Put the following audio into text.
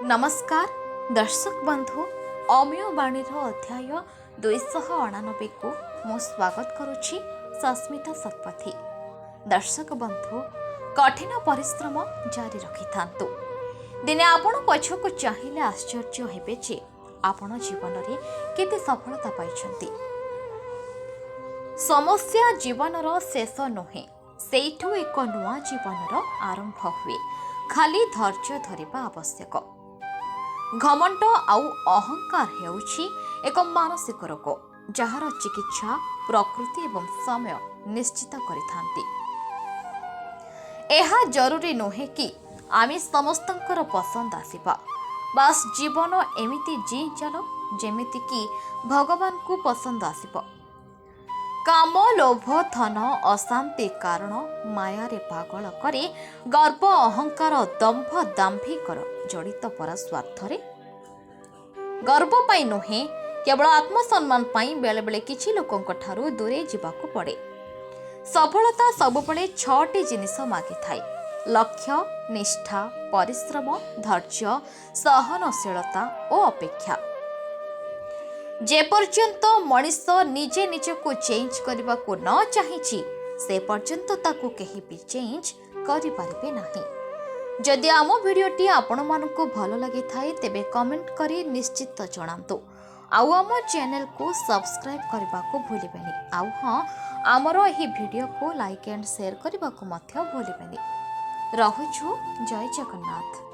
ନମସ୍କାର ଦର୍ଶକ ବନ୍ଧୁ, ଅମୀୟ ବାଣୀର ଅଧ୍ୟାୟ 289କୁ ମୁଁ ସ୍ୱାଗତ କରୁଛି ସସ୍ମିତା ଶତପଥୀ। ଦର୍ଶକ ବନ୍ଧୁ, କଠିନ ପରିଶ୍ରମ ଜାରି ରଖିଥାନ୍ତୁ। ଦିନେ ଆପଣ ପଛକୁ ଚାହିଁଲେ ଆଶ୍ଚର୍ଯ୍ୟ ହେବେ ଯେ ଆପଣ ଜୀବନରେ କେତେ ସଫଳତା ପାଇଛନ୍ତି। ସମସ୍ୟା ଜୀବନର ଶେଷ ନୁହେଁ, ସେଇଠୁ ଏକ ନୂଆ ଜୀବନର ଆରମ୍ଭ ହୁଏ। ଖାଲି ଧୈର୍ଯ୍ୟ ଧରିବା ଆବଶ୍ୟକ। ଘମଣ୍ଡ ଆଉ ଅହଙ୍କାର ହେଉଛି ଏକ ମାନସିକ ରୋଗ, ଯାହାର ଚିକିତ୍ସା ପ୍ରକୃତି ଏବଂ ସମୟ ନିଶ୍ଚିତ କରିଥାନ୍ତି। ଏହା ଜରୁରୀ ନୁହେଁ କି ଆମେ ସମସ୍ତଙ୍କର ପସନ୍ଦ ଆସିବା। ବାସ୍, ଜୀବନ ଏମିତି ଜିଇଁ ଚାଲ, ଯେମିତିକି ଭଗବାନଙ୍କୁ ପସନ୍ଦ ଆସିବ। କାମ, ଲୋଭ, ଧନ ଅଶାନ୍ତି କାରଣ ମାୟାରେ ପାଗଳ କରି ଗର୍ବ, ଅହଙ୍କାର, ଦମ୍ଭ, ଦାମ୍ଭିକର ଜଡ଼ିତ ପରା ସ୍ୱାର୍ଥରେ। ଗର୍ବ ପାଇଁ ନୁହେଁ, କେବଳ ଆତ୍ମସମ୍ମାନ ପାଇଁ ବେଳେବେଳେ କିଛି ଲୋକଙ୍କ ଠାରୁ ଦୂରେଇ ଯିବାକୁ ପଡ଼େ। ସଫଳତା ସବୁବେଳେ ଛଅଟି ଜିନିଷ ମାଗିଥାଏ: ଲକ୍ଷ୍ୟ, ନିଷ୍ଠା, ପରିଶ୍ରମ, ଧୈର୍ଯ୍ୟ, ସହନଶୀଳତା ଓ ଅପେକ୍ଷା। ଯେପର୍ଯ୍ୟନ୍ତ ମଣିଷ ନିଜେ ନିଜକୁ ଚେଞ୍ଜ କରିବାକୁ ନ ଚାହିଁଛି, ସେ ପର୍ଯ୍ୟନ୍ତ ତାକୁ କେହି ବି ଚେଞ୍ଜ କରିପାରିବେ ନାହିଁ। ଯଦି ଆମ ଭିଡ଼ିଓଟି ଆପଣମାନଙ୍କୁ ଭଲ ଲାଗିଥାଏ, ତେବେ କମେଣ୍ଟ କରି ନିଶ୍ଚିତ ଜଣାନ୍ତୁ। ଆଉ ଆମ ଚ୍ୟାନେଲକୁ ସବସ୍କ୍ରାଇବ୍ କରିବାକୁ ଭୁଲିବେନି। ଆଉ ହଁ, ଆମର ଏହି ଭିଡ଼ିଓକୁ ଲାଇକ୍ ଆଣ୍ଡ ସେୟାର କରିବାକୁ ମଧ୍ୟ ଭୁଲିବେନି। ରହୁଛୁ, ଜୟ ଜଗନ୍ନାଥ।